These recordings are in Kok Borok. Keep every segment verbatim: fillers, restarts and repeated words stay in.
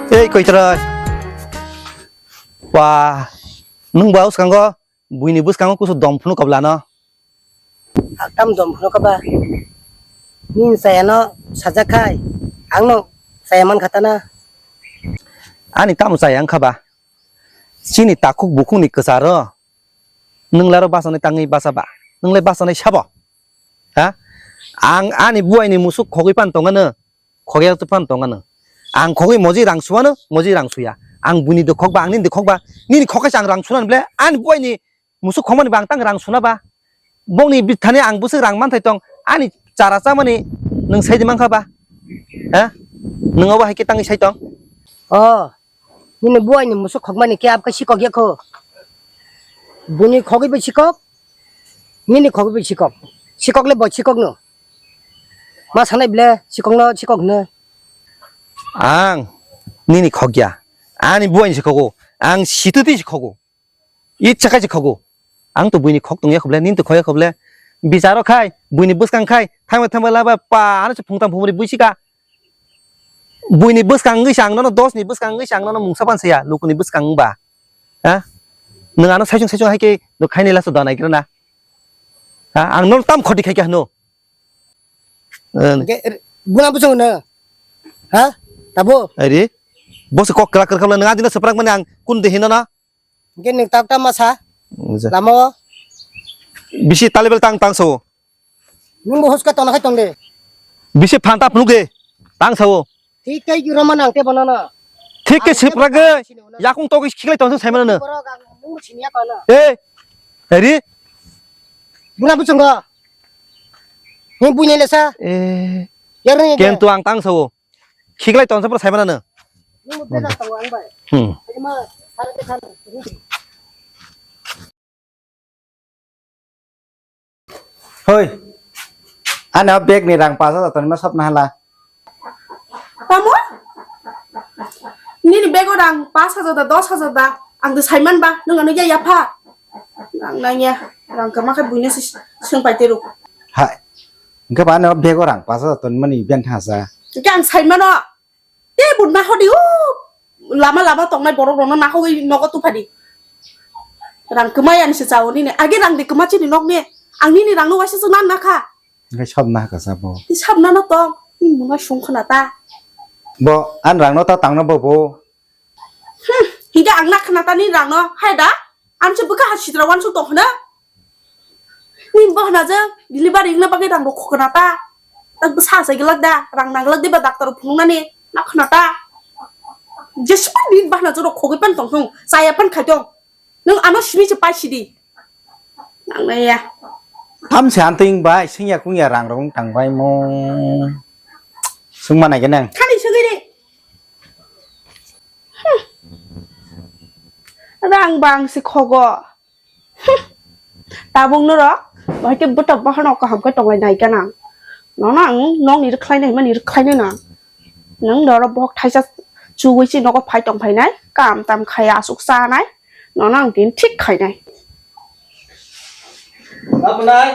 Ei, koitrai. Wa, nwng ba uskango, buini bwskango kusu dom phunu koblano. Aktam dom phunu koba. Nin sayano sajak khai, angno saya man khatana. Ani tamo saya wngkha ba? Chini takhuk bukhukni kwcharo nwng laro bachani tangwi basa ba? Nwng lai bachani sabo? Ha? Ang ani buaini musuk khogwi pan tongano, khogya to pan tongano. Ang khogwi moji rang suano, moji rang suya. Ang buini de khokba, ang nini de khokba, nini khokha ang rang sunan ble, ani buaini musuk khokmani bang tang rang suna ba? Bongni bithani ang bwswk rang manthai tong, ani chara chamani nwng saidi mankha ba? Ha? Nwng obo hai khe tangwi sai tong? Oh, nini buaini musuk khokmani khe abkhe sikok yakho. Buni khogwi bo sikok, nini khogwi bo sikok. Sikok le bo sikok no. Ma sanai ble sikok no sikok hwno. Ang nini khokya. Ani buaini sikogo. Ang situti sikogo. Itsa kaisa khogo. Ang to buini khok tongya khoble, nin to khoya khoble. Bicharo khai, buini bwskang khai, thangma thangma laba pa, ano se phungtam phungri buisika. Buini bwskang wngwi se ang nono dos ni bwskang wngwi se ang nono mungsa pan saya, lukuni bwskang wngba. Ha? Nwng ano saichung saichung hai khe do khaini laso da naigra na. Ha? Ang nono tam khoti khai khe hano. Hwnkhe buna bwswk hwno? Ha? Tabo? Ari? Bo se kok kwrak kwrak khamle nwng adino swprak mani ang kun de hino na? Hwnkhe nwng tak tak ma sa? Lama o? Bisi talibel tang tang sao. Nwng bo hoska tongna khai tong de. Bisi phanta phunuk de. Tang sao. Thik khe yuro ma nang te bono no. Thik khe swprak ge. Yakung togwi khiklai tong sai mano. Borok ang nwng siniya kono. Eh. Ari? Buna bwswk go. Hwng buini le sa. Eh. Yarni. Ken tu ang tang sao. Khiklai tong sa pura sai mano. Nwng bwswk tong ang bai. Hmm. Ima sare te khan. Hoi, ani o bag ni rang pash hajar tongma sop na hala. Tamo? Nini bag o rang pash hajar da, dos hajar da, ang de saiman ba, nwng ano ya yapha. Rang nang ya, rang kama khe buino se swng pai tero. Hai, hwnkhe ba ani o bag o rang pash hajar tongmani ben thangsa. Hwnkhe ang saimano. Tei bo nahodi o lama lama tongnai borok rokno nahogwi nogo tuphadi. Rang kwmai ani se chao nini. Age rang de kwma chini nokni. Ang nini rangno waisa se nan nakha. Ngai sab nahaka sa bo. Tei sab nano tong. Nini mwnai sung khna ta. Bo an rangno ta tangno bo bo. Hmm, higa ang nak khna ta nini rangno. Hai da? Ang se bwkha ha sitra wansuk tong khna. Nini bo hwnajak delivery wngna bagwi rang rok khokna ta. Tak bwsa achai glak da, rang nang glak diba doctor phunuknani, na khna ta. Jeswk nini bo hwnajak rok khogwi pan tong thung, chaya pan khai tong. Nwng ano simi se pai sidi. Nang nai ya. Tam se anting bai, singya kungya rang rok tang bai mo. Sung manai ke nang. Thani sugwi di. Hmm. Rang bang se khogo. Tabuk norok bahai khe bwtok bahano kaham khe tonglai nai gana. Nono ang nokni rwkhlai nai mani rwkhlai nai na. Nwng norok bohok thaisa chuwi si nogo phai tong phai nai, kam tam khai aswk cha nai. Nono ang tini thik khai nai. Abnai,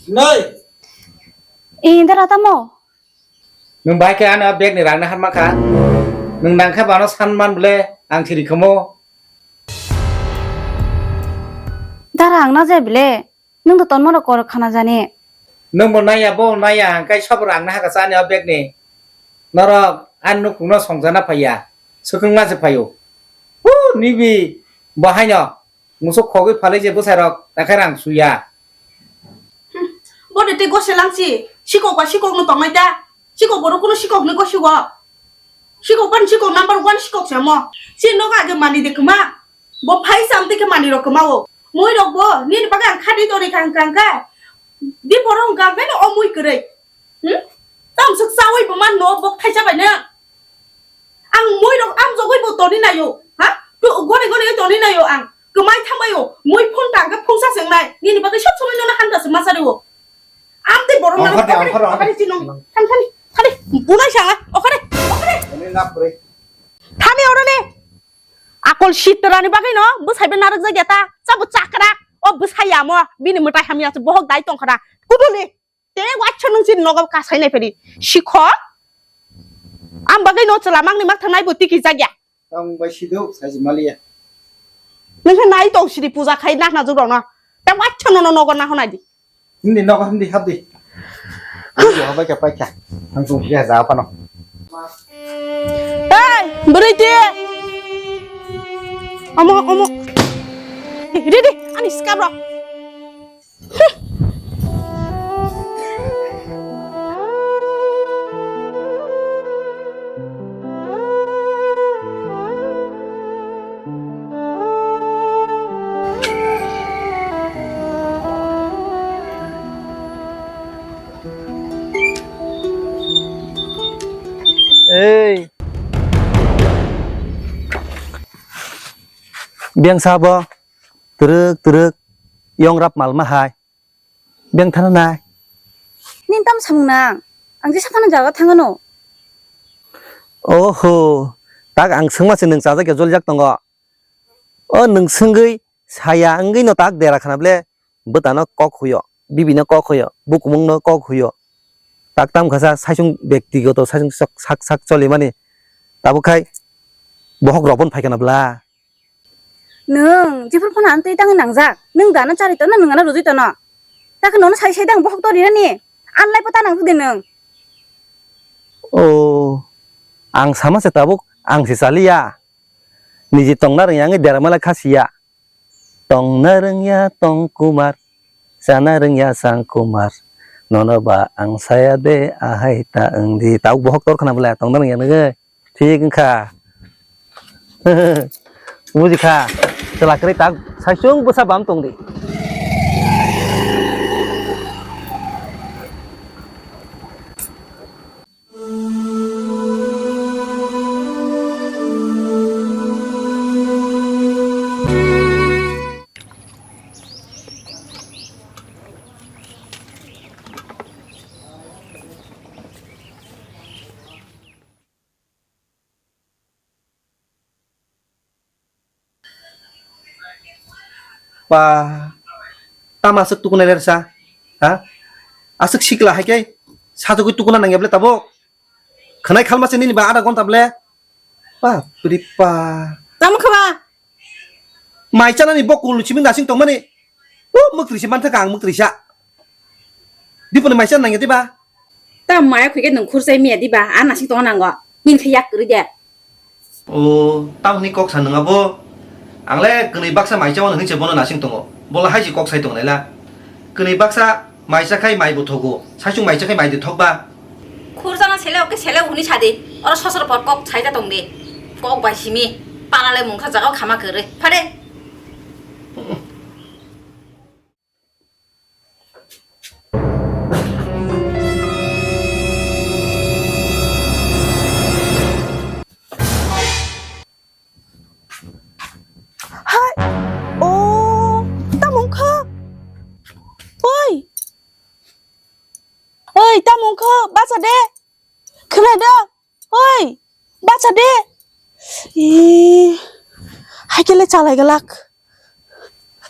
nai. Indra tamo? Nwng bahai khe ano bag ni rang na han mankha. Nwng nang khe bano san man ble ang thiri khomo. Dara ang na jai bile, nwng to tonmano kor khana jani. Nwng bo naiya, bo naiya, hangkai sob rang na haka chani o bag ni. Norok ani nukhung no songjana phaiya, swkang ma se phaio. Hu, nibi bo haino musuk khogwi phalai je bwsai rok, takhai rang suya. Bo de tei gose langsi, sikok ba sikok no tongnai ta. Sikok borok kuno sikok ni gosio. Sikok ban sikok number one sikok se mo. Si nogo age mani de kwma. Bo phai sam te khe mani rok kwma o. Mui rok bo nini bagwi ang khadi tori kang kang kha. Di borok hwnkha ang khe no o mui kwrwi. Hmm? Tam swk chawi bo man no bo thaisa bai no. Ang mui rok amjogwi bo toni naio. Ha? Tu goni goni toni naio ang. Kwmai thangbai o. Mui phone tang khe phungsa se wngnai. Nini bagwi sob somoi no hanja se ma sari o. Amtwi borok nang okhare, okhare, okhare, okhare, okhare, chino. Thang, thani, thani, bunai sanga, okhare, okhare. Ini nak beri. Thani oro ni. Akol sitrani bagwi no, bwsai be narwk jagya ta, sabo chakra, o bwsai amo, bini mwtai hamya se bohok dai tongkhara. Kuduli. Te waisa nwng chini nogo kasai nai phari. Sikho. Ang bagwi no chwla mangni mak thangnai bo tiki jagya. Tang bai sido, saji maliya. Nwng khe nai tong sidi puja khai nakna jugrokno. Tang waisa no no nogo na honai di. Hindi nogo hindi hapdi. Hindi habai ka paikha. Ang tung kya ja pano. Hey, bwrwi di. Omo, omo. Di, di, di, ani skap rok. Ei. Biyang sabo, twrwk, twrwk, yong rap mal ma hai. Biyang thana nai. Nini tamo samung nang? Ang jesa phano jaga thangano. Oho, tak ang swngma se nwng chajak ya joljak tongo. O nwng swngwi saya wngwi no tak dera khana ble bwtano kok huyo, bibino kok huyo, bukumung no kok huyo. Tak tam khasa saisung bektigoto saisung sak sak sak cholimani. Tabuk khai bohok rok bon phaikana bla. Nwng jephuru phano ang twi tangwi nangjak. Nwng dana chari tono, nwng ano rwjwi tono. Takhe nono sai sai dang bohok tori nani. An lai pota nang de nwng. O, ang sama se tabuk, ang se chaliya. Niji tongna rwngya wngwi dera mala khasiya. Tongna rwngya tong kumar, chana rwngya chang kumar. Nono ba ang saya de ahai ta wngdi. Tabuk bohok tor khana bwle tongna rwngya nugwi. Thik wngkha. Buji kha. Chwla kwrwi tak saisung bwsa bam tongdi. Ba, tamo aswk tukunai lersa? Ha? Aswk sikla hai khe sajagwi tukuna nangya ble tabuk? Khwnai khalma se nini ba adha ghonta ble? Ba, pri pa. Tamo kha ba? Mai chanani bo kulu simi nasing tongmani. O, mwktwi se mantha ka ang mwktwi sa. Diponi mai chan nangya diba? Ta maya khuike nwng khurchai miya diba? A nasing tongna nango. Nini khe yak kwrwi de. O, tamni kok sa nwng abo? Ang le kwnwi baksa mai chao hinwi se bono nasing tongo. Bola hai se kok sai tong naila. Kwnwi baksa mai cha khai mai bo thogo. Saichung mai cha khai mai de thok ba. Khurjana sele oke sele hwnwi sadi. Oro sosor por kok saida tongdi. Kok bai simi. Pala le mungkha jagao khama kwrwi. Phade. Hai. O, tamo wngkha? Oi. Oi, tamo wngkha? Bacha de. Khna de. Oi, bacha de. Ih, hai khe le chalai glak.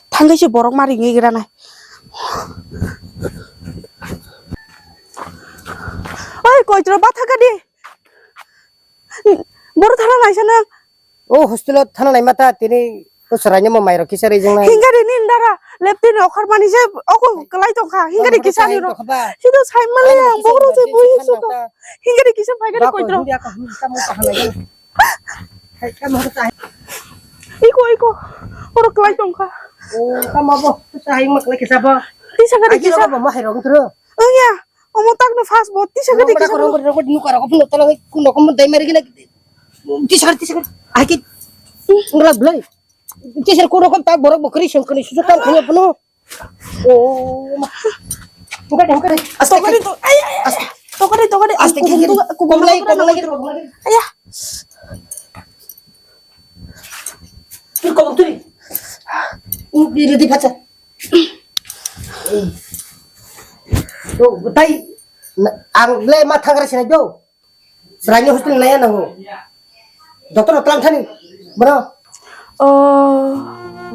Thangwi se borok ma ringwi gra nai. Oi, koitro ba thaka di. Boro thana naisa nang. O hostel o thana nai mata tini o chwraino mo mairok kisa rijwng nai. Hingari ni ndara leptini okhor mani se oko kwlai tongkha. Hingari kisa ni ro. Sido sai mali ang boro se bui suko. Hingari kisa phai gari koitro. Iko, iko. Oro kwlai tongkha. O, tamo bo. Tisa hai ma kwlai kisa bo. Tisa gari kisa. Agi rogo bo ma hai rogo tro. Ongya. Omo takno fast bo. Tisa gari kisa. Rogo rogo nuka rogo puno tala kuno komo dai mari gina. Tisa gari, tisa gari. Agi. Ngla blai. Tisa gari kuno kom tak borok bo kri song kri susu kam khanya puno. Oh, ma. Buka deh, buka deh. Aste, tokari to, ay, ay, ay. Aste. Tokari, tokari. Aste, kiri, kiri. Kukum lagi, kukum lagi. Ayah. Turi, kukum turi. Ini di, di baca. Tuh, betai. Ang le ma thangra sini do. Seraini hostel naya nango. Doctor no tlang thani. Bro. O,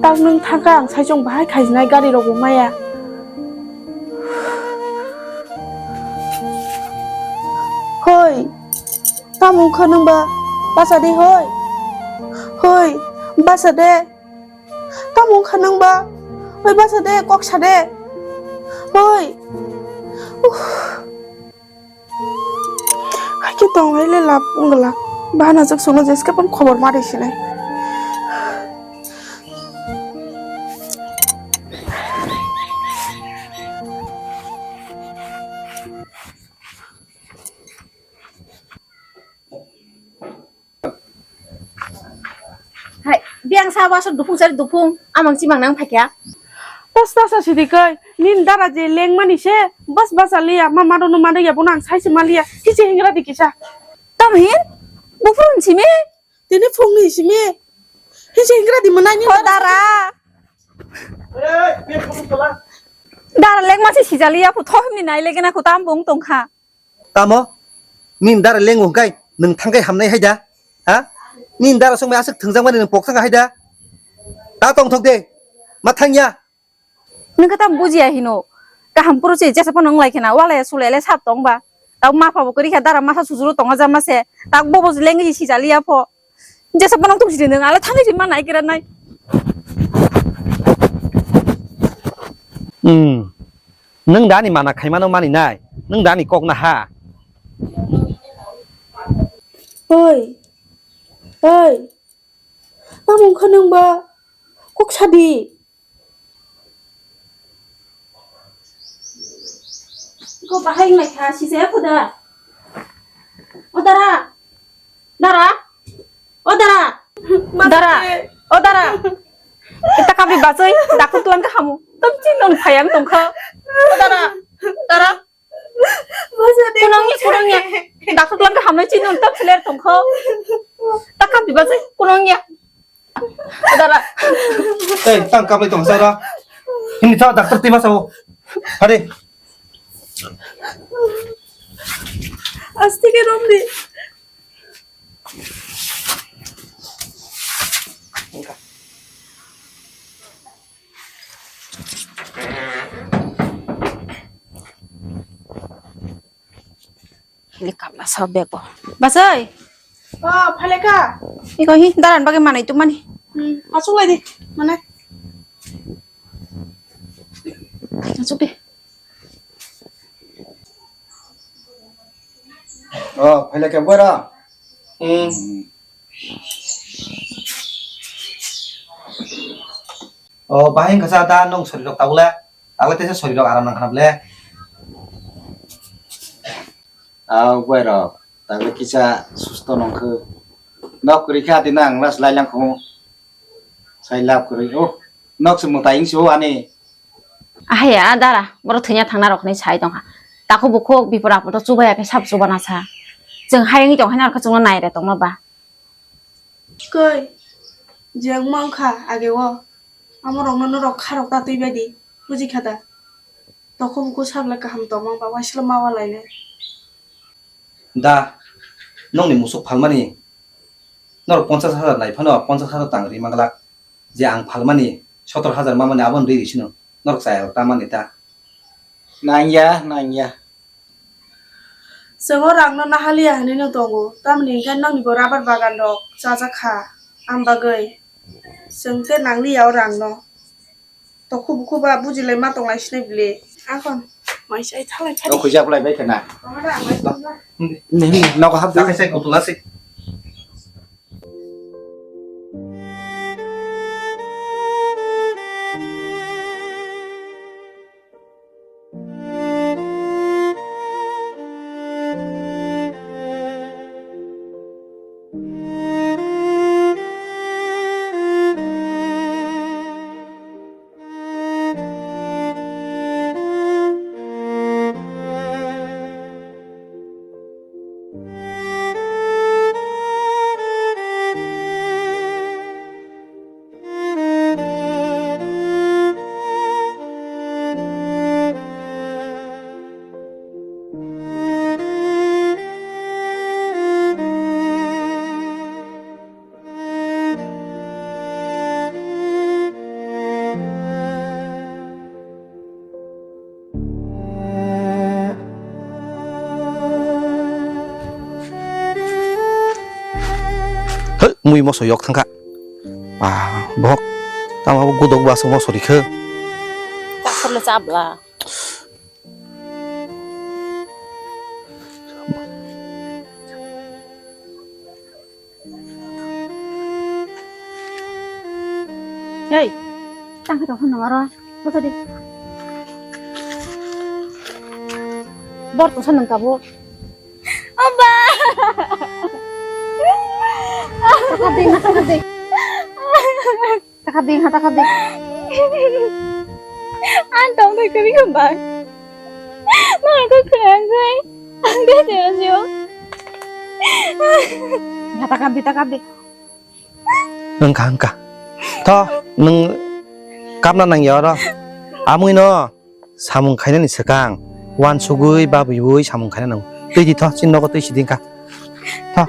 tak nung thangka ang saichung bahai khaijinai gari rok bo maya. Tamo wngkha nwng ba? Basa de hoi. Hoi, basa de. Tamo wngkha nwng ba? Hoi, basa de, kok sa de. Hoi. Uff. Hai khe tong hai le lab wng glak. Bahana jak songno jeske pon khobor ma rw sinai. Hai, biyang sa waso dupung sari dupung, amang chimang nang phaikya. Tas tasa sidi kai, nin dara je leng mani se, bas bas aliya, ma mado no mado ya, bono ang sai se maliya, kisi hingra di kisa. Tam hin? Bufurun simi? Tini phung ni simi. Kisi hingra di manai ni. Ho dara. Dara leng masi sijaliya, pu thohim ni nai lege na ku tam bung tongkha. Tamo? Nin dara lengo hwnkhe nwng thangkai hamnai hai da? Ha? Nin dara songbai aswk thwngjak mani nwng pok thangkha hai da? Ta tongthok de. Ma thangya. Nwng khe tamo bujiya hino. Kaham phuru se jesa phano wnglai khena, walai sulai le sap tong ba. Ta ma pha bo kwrwi kha dara masa sujuro tongo jama se. Ta bobo lengwi sijaliya pho. Jesa phano tong sidi nwng, ale thangwi si ma nai kira nai. Hmm. Nwng da ani mana khaimano mani nai. Nwng da ani kok na ha. Oi. Oi. Tamo wngkha nwng ba? Kok sadi. Ko bahai ngai kha, si se khuda. O dara. Dara. O dara. Dara. O dara. Ita kabi bachai, dakhu tuan ka hamu. Tam chin non phayang tongkha. O dara. Dara. Kunangya, kunangya. Dakhu tuan ka hamnai chin non tam siler tongkha. Ta kabi bachai, kunangya. Dara. Ei, tang kaplai tong sara. Hini tha doctor tima sao. Hade. Asti ke rom di. Hili kamla sa bego. Basai. Oh, phaleka. Iko hi daran bagwi manai tu mani. Hmm, asuk lai di. Mana? Asuk di. Oh, phaleka bora. Hmm. Oh, bahai kasa da nong sori rok tabule. Tabule tesa sori rok aram nang khana bole. Ah, bai rok. Tabuk kisa susto nongkhe. Nok kwrwi kha tini ang last lai lang kho. Sai lab kwrwi. Oh, nok se mwtai wngsi o ani. Ahai ya dara, borok thwina thangna rok hinwi sai tongkha. Takhuk bukhuk bipor apor to chubaya khe sabo chubana sa. Chwng hai wngwi tong hai norokhe chwngno naira tongma ba. Koi, je wngma wngkha age o. Amo rokno norok kha rok ta twi bai di. Buji kha da? Takhuk bukhuk sabla kaham tongma ba waisla ma wa lainai. Da, nokni musuk phalmani norok ponchas hajar nai phano ponchas hajar tang ri manglak, je ang phalmani sotor hajar mamani aboni ri ri sino norok chaya rok ta mani ta. Nangya, nangya. Chwng o rang no nahaliya hinwi no tongo, tamoni hinkhe nokni bo rubber bagan rok chajak kha, am bagwi chwng tei nangliya o rang no. Takhuk bukhuk ba bujilai ma tonglai sinai bwle. Akon mai sai thalai phadi. O khuja bulai bai khana. Tongma da, mai tongma. Nogo hap da. Sai kutu lasi. Mui moso yok thangkha. Ba, bohok. Tamo bo gudok ba aswk moso rikhe. Takhorle chabla. Hei, tang khe tong phano aro. Botha di. Bor tongsa nang kabo. Aba! Takap di, takap di. Takap di, ha, takap di. Ang tong thai kwrwi kha bang. Nang kok khwrang khai. Ang de de jo. Ha, takap di, takap di. Wngkha, wngkha. Tho, nwng kapna nangya oro. Amwino samung khainani swkang uansugwi babwiwi samung khaina nango. Twi di tho, chini nogo twi sidi wngkha. Tho.